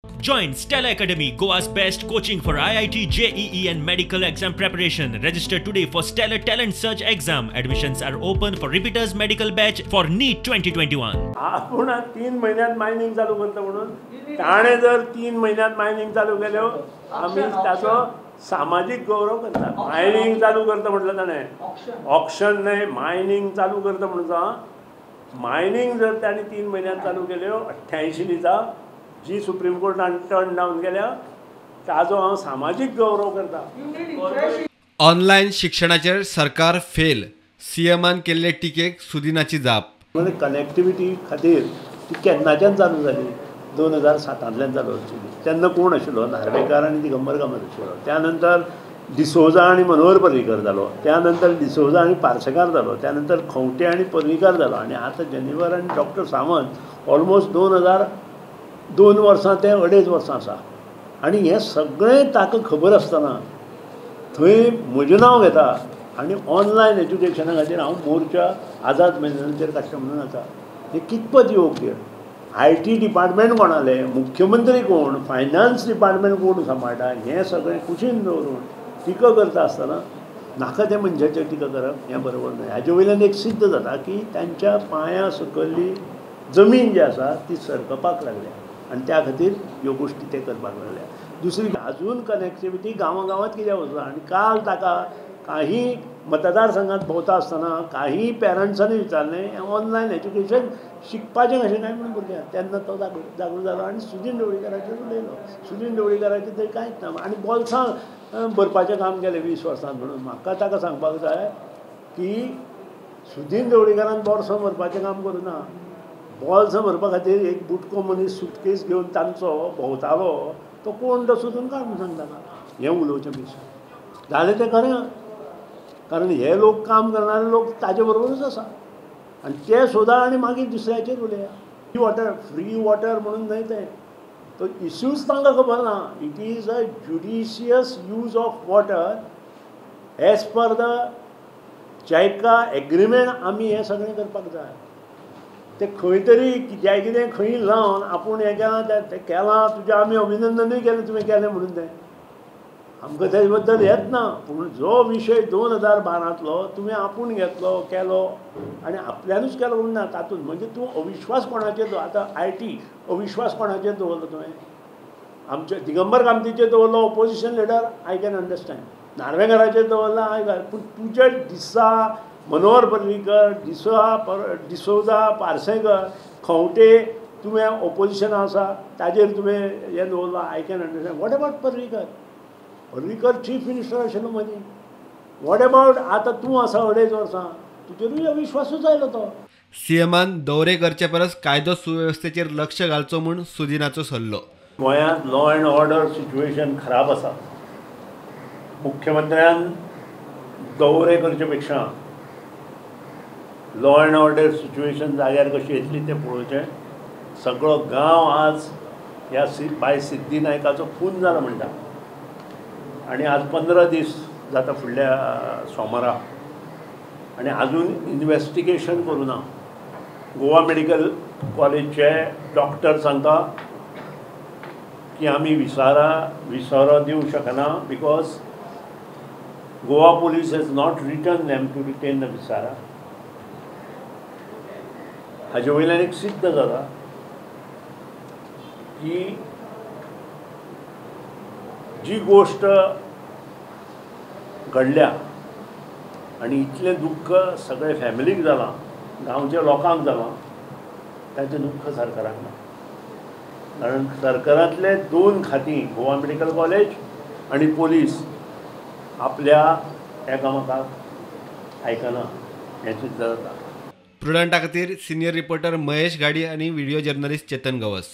Join Stella Academy, Goa's best coaching for IIT, JEE and medical exam preparation. Register today for Stellar Talent Search exam. Admissions are open for repeaters medical batch for NEET 2021. आपूण 3 म्हयन्यांत mining चालू करता म्हणून ताणें जर 3 म्हयन्यांत mining चालू केल्यो आमी ताचो सामाजीक गौरव करता. मायनींग चालू करता म्हटलें ताणें, ऑक्शन न्हय, मायनींग चालू करता म्हणून मायनींग जर ताणें 3 म्हयन्यांत चालू केल्यो 88 दिसा जी सुप्रीम कोर्टान टर्न डावन केल्या ताजो हांव सामाजीक गौरव करता. ऑनलायन शिक्षणाचेर सरकार फेल, सीएमान केल्ले टिकेक सुदिनाची जाप. म्हणजे कनेक्टिविटी खातीर ती केन्नाच्यान चालू जाली, 2007 चालू आशिल्ली. तेन्ना कोण आशिल्लो, नार्वेकार आनी दिगंबर कामत आशिल्लो. त्यानंतर डिसोजा आनी मनोहर पर्रीकर जालो, त्यानंतर डिसोजा आनी पार्सेकार जालो, त्यानंतर खंवटे आनी पर्रीकार जालो, आनी आतां जेनिवर आनी डॉक्टर सावंत ऑलमोस्ट 2002 वर्सां ते 2.5 वर्सां आसा. आनी हें सगळें ताका खबर आसतना थंय म्हजें नांव घेता आनी ऑनलायन एज्युकेशना खातीर हांव मोर्चा आझाद मैदानाचेर काडटा म्हणून आसा. हें कितपत योग्य? I T department कोणालें, मुख्यमंत्री कोण, फायनान्स डिपार्टमेंट कोण सांबाळटा, हें सगळें कुशीन दवरून टिका करता आसतना नाका त्या मनशाचेर टिका करप हें बरोबर न्हय. हाजे वयल्यान एक सिद्ध जाता की तांच्या पांयां सकयल्ली जमीन जी आसा ती सरकपाक लागल्या आनी त्या खातीर ह्यो गोश्टी ते करपाक लागल्या. दुसरी, अजून कनेक्टिविटी गांवां गांवांत कित्याक वचना? आनी काल ताका काही मतदारसंघात भोंवता आसतना काही पेरंट्सांनी विचारलें ऑनलायन एज्युकेशन शिकपाचें कशें काय म्हणून भुरग्यांक, तेन्ना तो जागृत जालो आनी सुदीन ढवळीकाराचेर उलयलो. सुदीन ढवळीकाराचेर तरी कांयच ना आनी बोल्सां भरपाचें काम केलें 20 वर्सां म्हणून. म्हाका ताका सांगपाक जाय की सुदीन ढवळीकारान बोल्सां भरपाचें काम करूं ना. बोल्सां भरपा खातीर एक बुटको मनीस सुटकेस घेवन तांचो भोंवतालो, तो कोण तो सोदून काड म्हणून सांगता ताका. हें उलोवचें पेक्षा जालें तें खरें, कारण हे लोक काम करणारे लोक ताजे बरोबरूच आसा आनी ते सोदा आनी मागीर दुसऱ्याचेर उलया. फ्री वॉटर म्हणून न्हय तें, तो इश्यूज तांकां खबर ना. It is a judicious use of water as per the JICA agreement. आमी हें सगळें करपाक जाय. ते खंय तरी कित्याक कितें खंय लावन आपूण हें केलां तें केलां, तुजें आमी अभिनंदनूय केलें तुवें केलें म्हणून तें आमकां तेजे बद्दल येत ना. पूण जो विशय 2012 तुवें आपूण घेतलो केलो आनी आपल्यानूच केलो म्हणून ना, तातूंत म्हणजे तूं अविश्वास कोणाचेर दवर. आतां I T अविश्वास कोणाचेर दवरलो तुवें? आमच्या दिगंबर कामतीचेर दवरलो, opposition leader, I can understand. नार्वेकाराचेर दवरला, I can. पूण तुजे दिसा मनोहर पर्रीकर, डिसोजा, पार्सेकर, खंवटे तुवें ओपोजिशना आसा ताजेर तुवें हें दवरलां, I can understand. What about Parrikar? Parrikar chief minister आशिल्लो मदीं. What about आतां तूं आसा 2.5 वर्सां, तुजेरूय अविश्वासूच आयलो तो. सीएमान दौरे करचे परस कायदो सुवेवस्थेचेर लक्ष घालचो म्हूण सुदिनाचो सल्लो. गोंयांत लॉ एंड ऑर्डर सिच्युएशन खराब आसा. मुख्यमंत्र्यान दौरे करचे पेक्षा लॉ एंड ऑर्डर सिच्युएशन जाग्यार कशी येतली तें पळोवचें. सगळो गांव आज ह्या बाय सिद्धी नायकाचो खून जाला म्हणटा आनी आज 15 दीस जाता फुडल्या सोमारा आनी आजून इन्वेस्टिगेशन करूं ना. गोवा मेडिकल कॉलेजचे डॉक्टर सांगता की आमी विसारा दिवंक शकना because Goa police has not return them to retain the viscera. हाजे वयल्यान एक सिद्ध जाता की जी गोश्ट घडल्या आनी इतलें दुख्ख सगळे फॅमिलीक जालां, गांवच्या लोकांक जालां, ताचें दुख्ख सरकाराक ना. कारण सरकारांतले 2 खातीं, गोवा मेडिकल कॉलेज आनी पोलीस, आपल्या एकामेकाक आयकना हें सिद्ध जाता. प्रुडंटा खातीर सिनियर रिपोर्टर महेश घाडी आनी व्हिडिओ जर्नलिस्ट चेतन गवस.